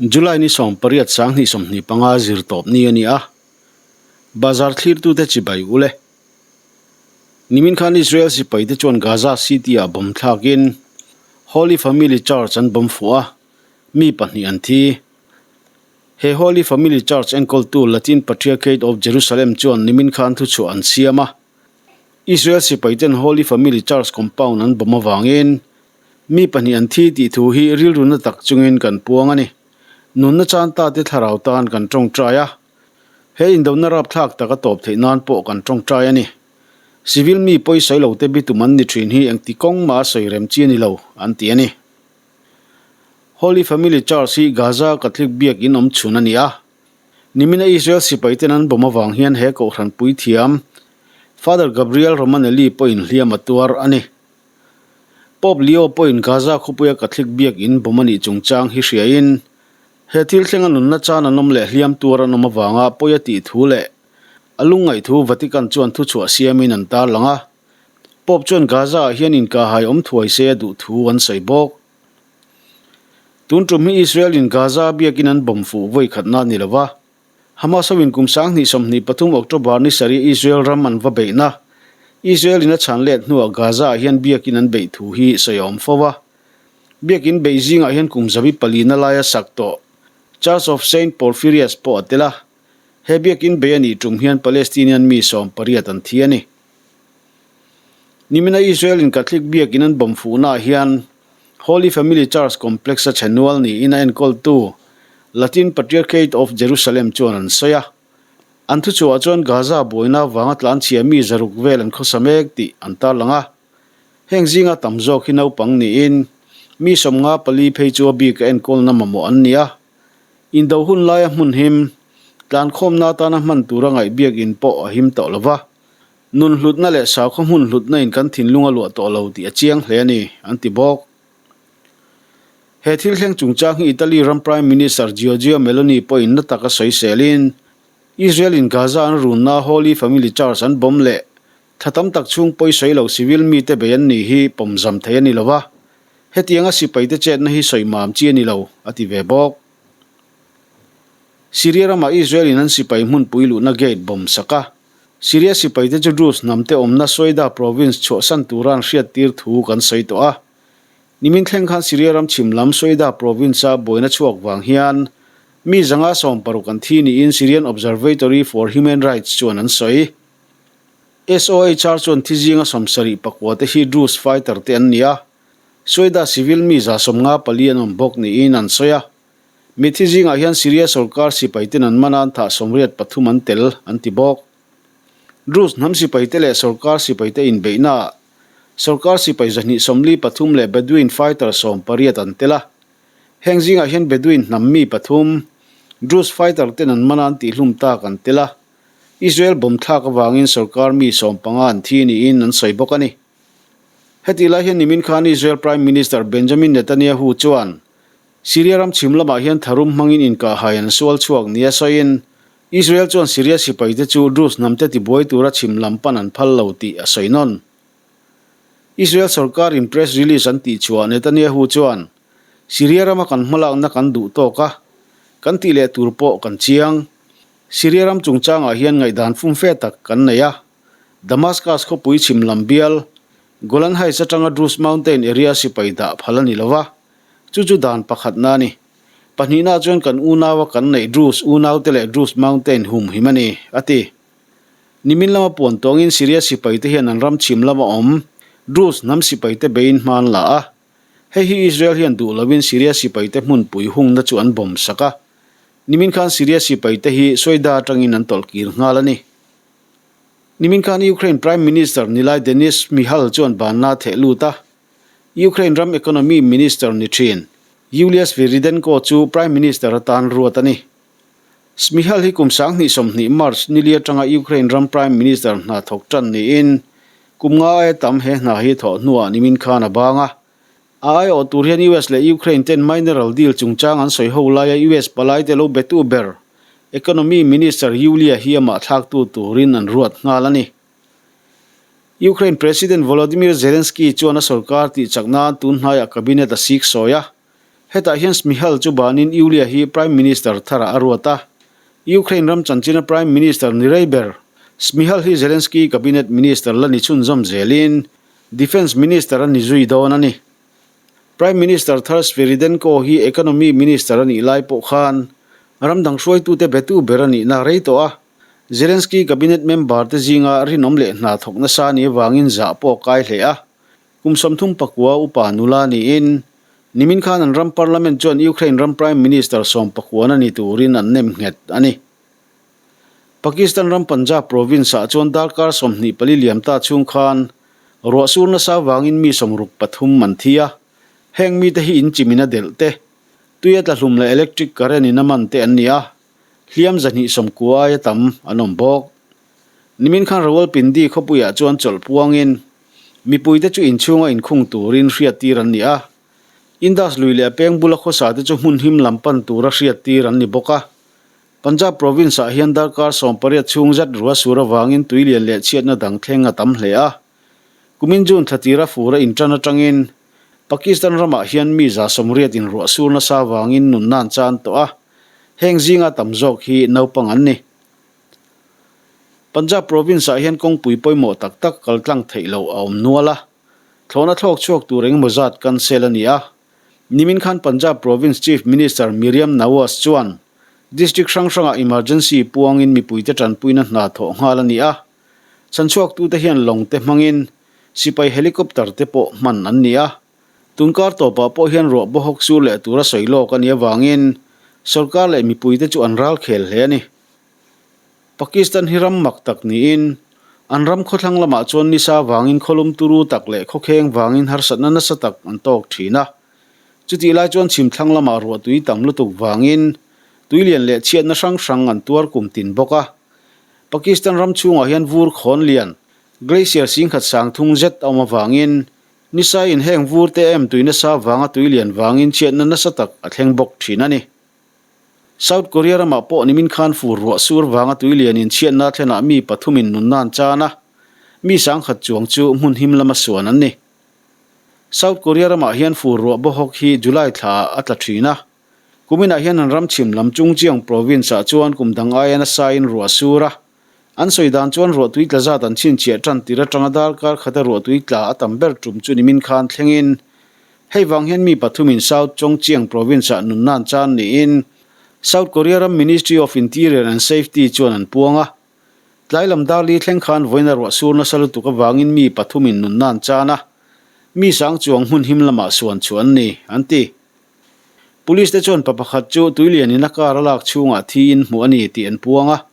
July ni 18 2025 zirtawp ni a ni a, bazar thlirtute chibai ule. Nimin khan Israel sipaite chuan Gaza City-ah bomb thlakin Holy Family Church an bomb fuh a, mi pahnih an thi. He Holy Family Church enkawltu Latin Patriarchate of Jerusalem chuan nimin khan thuchhuah an siam a, Israel sipaiten Holy Family Church compound an bomb avangin Mi pahnih an thi tih thu hi rilru na tak chungin kan puang a ni. Nunna chan ta te thlarau tan kan tawngtai a. He indona rapthlak tak a tawp theih nan pawh kan tawngtai a ni. Civil mi pawi sawi lo te bitum an ni thin hi engti kawng mah a sawi rem chi a ni lo, an ti a ni. Holy Family Church hi Gaza Catholic biak in awm chhun a ni a. Nimina Israel sipai ten an bomb avang hian he kohhran puithiam Father Gabriel Romanelli pawhin hliam a tuar a ni. Pope Leo pawhin Gaza khawpuia Catholic biakinn bawm a nih chungchang hi hriain, he thil thlenga nunna chan an awm leh hliam tuar an awm avanga pawi a tih thu leh a lungngaih thu Vatican chuan thuchhuah siamin an tarlang a. Pope chuan Gaza-ah hian inkahhai awm thuai se a duh thu an sawi bawk. Tun tum hi Israel-in Gaza biakinn an bawm fuh vawi khatna a ni lo va. Hamas hoin kum 2023 October ni sarih Israel ram an va beihna, Israel in a chhan let hnuah Gaza ah hian biakinn an beih thu hi sawi a awm fo a. Biakinn beih zingah hian kum zabi palina laia sak tawh Church of Saint Porphyrius pawh a tel a. He biakinn beih a nih tum hian Palestinian mi 18 an thi a ni. Nimina Israel in Catholic biakinn an bomb fuhnaah hian Holy Family Church Complex a chhe nual niin a enkawltu Latin Patriarchate of Jerusalem chuan an sawi a. An thuchhuah chuan Gaza buaina avanga tlanchhia mi zaruk vel an khawsa mek tih an tarlang a. Heng zinga tam zawk hi naupang niin mi 54 phei chu a bik a enkawlna mamawh an ni a. Indo hun laia hmun him, tlankhawmna atana hman tura ngaih biakinn pawh a him tawh lo va. Nun hlutna leh sakhaw hmun hlutna in kan thinlung a luah tawh lo tih a chiang hle a ni, an ti bawk. He thil thleng chungchang hi Italy ram Prime Minister Giorgia Meloni pawhin na taka sawi selin, Israel in Gaza an runna Holy Family Church an bomb leh thla tam tak chhung pawi sawi lo civil mite bei an nih hi pawmzam thei a ni lo va, hetianga sipaite chetna hi sawi mam chi a ni lo, a ti ve bawk. Syria ramah Israel in an sipai hmunpui luhna gate bomb sak a, Syria sipaite chu Druze hnamte awmna Soida province chhuahsan tura an hriattir thu kan sawi tawh a. Nimin thleng khan Syria ram chhim lam Soida province-a buaina chhuak vang hian mi 160 an thi niin Syrian Observatory for Human Rights chuan an sawi. SOHR chuan thi zinga 74 te hi Druze fighter te an ni a, Soida civil mi 154 an awm bawk niin an sawi a. Mithi zingah hian Syria sorkar sipaiten an man a, an thah 83 an tel, an ti bawk. Druze hnam sipaite leh sorkar sipaite inbeihnaah sorkar sipai 243 leh Bedouin fighter 18 an tel a. Heng zingah hian Bedouin hnam mi pathum, Druze fighter ten an man a, an tihhlum tak an tel a. Israel bomb thlak avangin sorkar mi 15 an thi niin an sawi bawk a ni. Hetih lai hian nimin khan Israel Prime Minister Benjamin Netanyahu chuan Syria ram chhim lamah hian tharum hmangin inkahhai an sual chhuak nia sawiin, Israel chuan Syria sipaite chu Druze hnamte tibuai tura chhim lam pan an phal lo tih a sawi nawn. Israel sorkarin press release an tihchhuah Netanyahu chuan, Syria rama kan hmalakna kan duh tawk a, kan tih leh tur pawh kan chiang. Syria ram chungchangah hian ngaihdan fumfe tak kan nei a. Damascus khawpui chhim lam bial, Golan Heights atanga Druze Mountain area sipai dah phal a ni lo va. Chu chu dan pakhatna a ni. Pahnihna chuan kan unaua kan neih Druze unaute leh Druze Mountain humhim a ni, a ti. Nimin lama puan tawngin Syria sipaite hian an ram chhim lama awm Druze hnam sipaite beiin hma an la a. Hei hi Israel hian duh loin Syria sipaite hmunpui hungna chu an bomb sak a. Nimin khan Syria sipaite hi Soida atangin an tawlh kir nghal a ni. Nimin khan Ukraine Prime Minister Nilai Denis Shmyhal chuan banna a theh lut a. Ukraine ram Economy Minister ni thin, Yulia Svyrydenko chu Prime Minister atan ruat a ni. Shmyhal hi kum 2020 March nili atanga Ukraine ram Prime Minister hna thawk tan niin, kum nga aia tam he hna hi thawh hnuah nimin khan a bang a. A aiawh tur hian US leh Ukraine ten mineral deal chungchang an sawi ho laia US palaite lo betu ber Economy Minister Yulia hi amah thlaktu turin an ruat nghal a ni. Ukraine President Volodymyr Zelensky chuan a sorkar tih chak nan tun hnaiah cabinet a sik sawi a. Hetah hian Shmyhal chu banin Yulia hi Prime Minister tharah a ruat a. Ukraine ram chanchina Prime Minister ni rei ber Shmyhal hi Zelensky cabinet minister la ni chhunzawm zelin Defence Minister a ni zui dawn a ni. Prime Minister thar Svyrydenko hi Economy Minister a nih lai pawh khan ram dang hruaitute betu ber a nihna rei tawh a. Zelensky cabinet member te zinga rinawm leh hna thawk nasa a nih avangin zah pawh a kai hle a. Kum 39 upa nula niin nimin khan an ram parliament chuan Ukraine ram Prime Minister sawmpakuan a ni turin an nem nghet a ni. Pakistan ram Punjab province-ah chuan darkar 24 liam ta chhung khan ruah sur nasa vangin mi 63 an thi a, heng mite hi in chimin a delh te, tui a tla hlum leh electric current in a man te an ni a, hliam 290 aia tam an awm bawk. Nimin khan Rawalpindi khawpuiah chuan chawlh puangin mipuite chu inchhunga inkhung turin hriattir an ni a, Indus lui leh a peng bula khawsa te chu hmun him lam pan tura hriattir an ni bawk a. Punjab province-ah hian darkar 18 chhung zet rua sur avangin tui lian leh chhiatna dang thleng a tam hle a. Kumin June thla tira fur a intan atangin Pakistan ramah hian mi 80% ruah sur nasa avangin nunna an chan tawh a, heng zinga tam zawk hi naupang an ni. Punjab province-ah hian kawngpui pawimawh tak tak kaltlang theih loh a awm nual a, thlawhna thlawk chhuak tur engemaw zat cancel a ni a. Nimin khan Punjab Province Chief Minister Miriam Nawaz chuan District hrang hrangah emergency puangin mipuite tanpuina hna thawh nghal a ni a. Chhanchhuaktute hian lawng te hmangin sipai helicopter te pawh hman an ni a. Tunkar tawpah pawh hian ruah bawhawk sur leh tura sawi lawk a nih avangin sorkar leh mipuite chu an ral khel hle a ni. Pakistan hi ram mak tak niin an ram khawthlang lamah chuan nisa vangin khawlum turu tak leh khawkheng vangin harsatna nasa tak an tawk thin a. Chutih lai chuan chhimthlang lamah ruahtui tam lutuk vangin tuilian leh chhiatna hrang hrang an tuar kum tin bawk a. Pakistan ram chhungah hian vur khawn lian, glacier singkhat sang thung zet a awm avangin nisa in heng vur te em tui nasa vanga tuilian vangin chhiatna nasa tak a thleng bawk thin a ni. South Korea ramah pawh nimin khan fur ruah sur vanga tui lianin chhiatna thlenah mi pathumin nunna an chan a, mi sangkhat chuang chu hmun him lama suan an ni. South Korea ramah hian fur ruah bawhawk hi July thlaah a tla thin a, kuminah hian an ram chhim lam Chungcheong province-ah chuan kum dang aia nasain ruah a sur a. An sawi dan chuan ruahtui tla zat an chhinchhiah tan tir atanga darkar khata ruahtui tla a tam ber tum chu nimin khan thlengin hei vang hian mi pathumin South Chungcheong province-ah nunna an chan niin South Korea ram Ministry of Interior and Safety chuan an puang a. Tlai lam darli thleng khan vawiina ruah sur nasa lutuk avangin mi pathumin nunna an chan a, mi sang chuang hmun him lamah suan chhuah an ni, an ti. Police te chuan pa pakhat chu tuilianin a car a lak chhungah thiin hmuh a ni tih an puang a.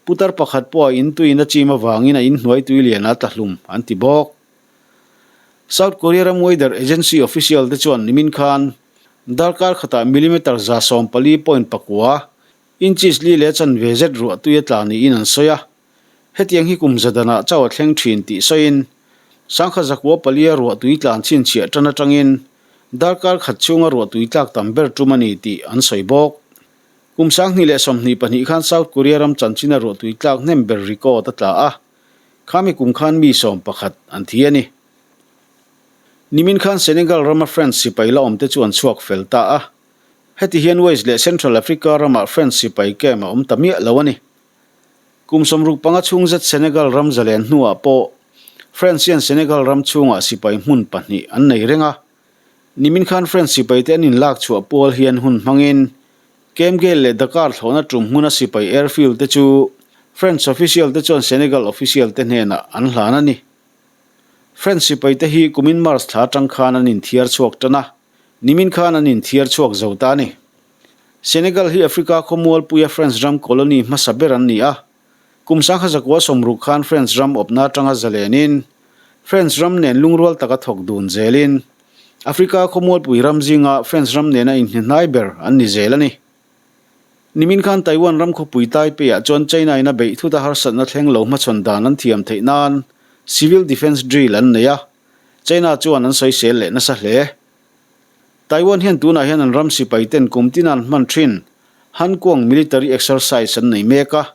Putar pakhat pawh a in tuiin a chim avangin a inhnuai tui lian a tla hlum, an ti bawk. South Korea ram weather agency official te chuan nimin khan darkar khatah millimeter 144.9, inches li leh chanve zet ruah tui a tla niin an sawi a. Hetiang hi kum zadanah chauh a thleng thin tih sawiin 1904 a ruah tui tlan chhinchhiah tan atangin darkar khat chhunga ruah tui tlak tam ber tum a ni tih an sawi bawk. Kum 2022 khan South Korea ram chanchina ruahtui tlak hnem ber record a tla a, khami kum khan mi 11 an thi a ni. Nimin khan Senegal rama French sipai la awmte chu an chhuak fel ta a, heti hian West leh Central Africa ramah French sipai camp a awm ta miah lo a ni. Kum 65 chhung zet Senegal ram zalen hnuah pawh French hian Senegal ram chhungah sipai hmun pahnih an nei reng a, Nimin khan French sipaite an inlak chhuah pual hian hun hmangin Kemgale leh Dakar thlawhna tum hmuna sipai airfield te chu French official te chuan Senegal official te hnenah an hlan a ni. French sipaite hi kumin March thla atang khan an inthiar chhuak tan a, nimin khan an inthiar chhuak zo ta a ni. Senegal hi Africa khawmualpuia French ram colony hmasa ber an ni a, Kum 1960 khan French ram awpna atanga zalenin French ram nen lungrual taka thawk dun zelin Africa khawmualpui ram zinga French ram nena inhnehnai ber an ni zel a ni. Nimin khan Taiwan ram khawpui Taipei-ah chuan China-in a beih thut a harsatna thleng lo hmachhawn dan an thiam theih nan Civil Defence Drill an nei a, China chuan an sawisel leh nasa hle. Taiwan hian tunah hian an ram sipai ten kum tin an hman thin Han Kuang Military Exercise an nei mek a.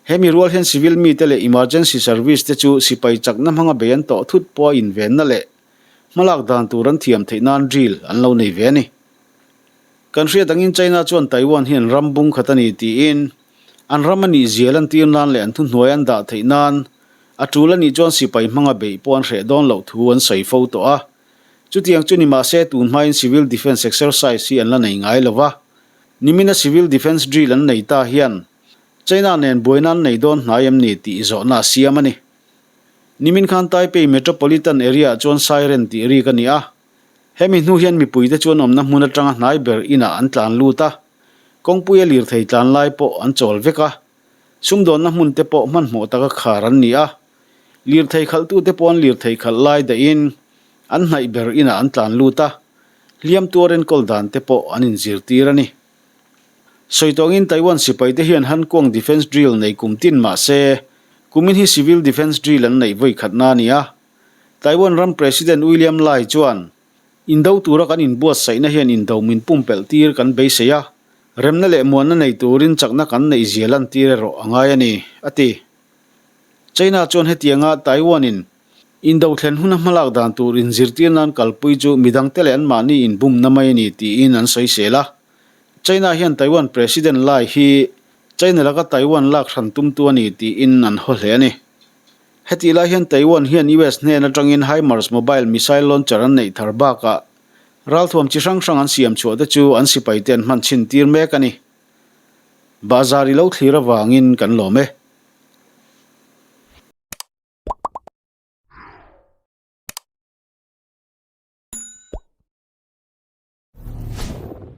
He mi rual hian civil mite leh emergency service te chu sipai chakna hmanga bei an tawh thut pawha invenna leh hmalak dan tur an thiam theih nan drill an lo nei ve a ni. Kan hriat angin China chuan Taiwan hi an ram bung khat a ni tiin an ram a nih zia lantir nan leh an thuhnuai an dah theih nan a tul a nih chuan sipai hmanga beih pawh an hreh dawn loh thu an sawi fo tawh a. Chutiang chu ni mahse tun hmain civil defence exercise hi an la nei ngai lo va. Nimina civil defence drill an nei ta hian China nen buaina an nei dawn hnai em ni tih zawhna a siam a ni. Nimin khan Taipei Metropolitan Area-ah chuan siren tih rik a ni a. Hemi hnu hian mipuite chuan awmna hmun atanga hnai ber inah an tlan lut a, kawngpuia lirthei tlan lai pawh an chawl vek a, sumdawnna hmun te pawh hmanhmawh taka khar an ni a, lirthei khalhtute pawh an lirthei khalh lai dahin an hnaih ber inah an tlan lut a, hliam tuar enkawl dan te pawh an inzirtir a ni. Sawi tawngin Taiwan sipaite hian Han Kuang Defence Drill nei kum tin mah se, kumin hi Civil Defence Drill an neih vawi khatna a ni a. Taiwan ram President William Lai chuan, Indo tura kan inbuatsaihna hian indo min pumpelh tir kan beisei a, remna leh muanna nei turin chakna kan neih zia lantir erawh a ngai a ni, a ti. China chuan hetianga Taiwan-in indo thlen huna hmalak dan tur inzirtir nan kalpui chu midangte leh anmahni inbumna mai a ni tiin an sawisel a. China hian Taiwan President Lai hi China laka Taiwan lak hran tumtu a ni tiin an haw hle a ni. Hetih lai hian Taiwan hian US hnen atangin HIMARS mobile missile launcher an neih thar bakah ralthuam chi hrang hrang an siam chhuah te chu an sipaite an hman chhin tir mek a ni. Bahzar i lo thlir avangin kan lawm e.